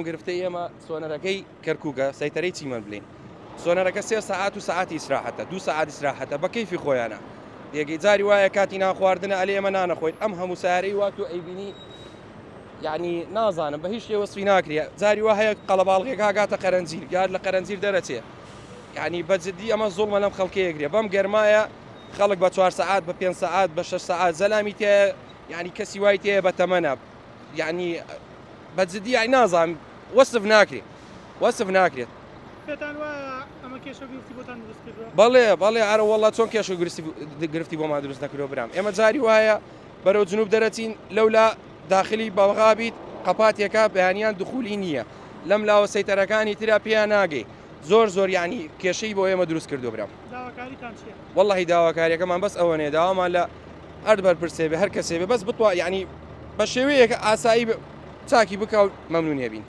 گرفتەی ئێمە سۆنەرەکەی کەرکوکە سەیتەرەی چیمەن بلین سۆنەرەکە سێ سەعات و سەعاتی ئیسراحەتە دوو سەعات ئیسراحەتە بە کەیفی خۆیانە دێگەی جاری وایە کاتی نان خواردنە ئەلێ ئێمە نانەخۆین ئەم هەموو سارەی وا تۆ ئەیبینی یعنی نازانم بە هیچ شتێ وەسفی ناکرێ جاری وا هەیە قەڵەباڵغێک هاگاتە قەرەنجیر گار لە قەرەنجیر دەرەچێ یعنی بە جدی ئەمە زوڵمە لەم خەڵکەیە گرێ بەم گەرمایە خەڵک بە چوار سەعات بە پێنج سەعات بە شەش سەعات زەلامی تایە یعنی کەسی وای تایە بە تەمەنە یعنی بە جدی یانی نازانم وەسف ناکرێت وەسف ناکرێت. پێتان وایە ئەمە کێشە و گرفتی بۆتان دروست کردووە؟ بەڵێ بەڵێ ئەرە وەڵا چۆن کێشە و گرفتی بۆمان دروست نەکردووە برام ئێمە جاری وایە بەرەو جنوب دەرەچین لەولا داخلی بەغا بیت قەپاتێکە بەیانیان دخولی نییە لەم لاوە سەیتەرەکانی ترا پێیان ناگەی زۆر زۆر یعنی کێشەی بۆ ئێمە دروست کردو برام. داواکاریتان چییە؟ وەڵی داواکاریەکەمان بەس ئەوەنێ داوامان لە هەر بەرپرسێ بێ هەر کەسێ بێ بەس بتوا یعنی بە شێوەیەک ئاسایی چاکی بکە و مەمنونێ بین.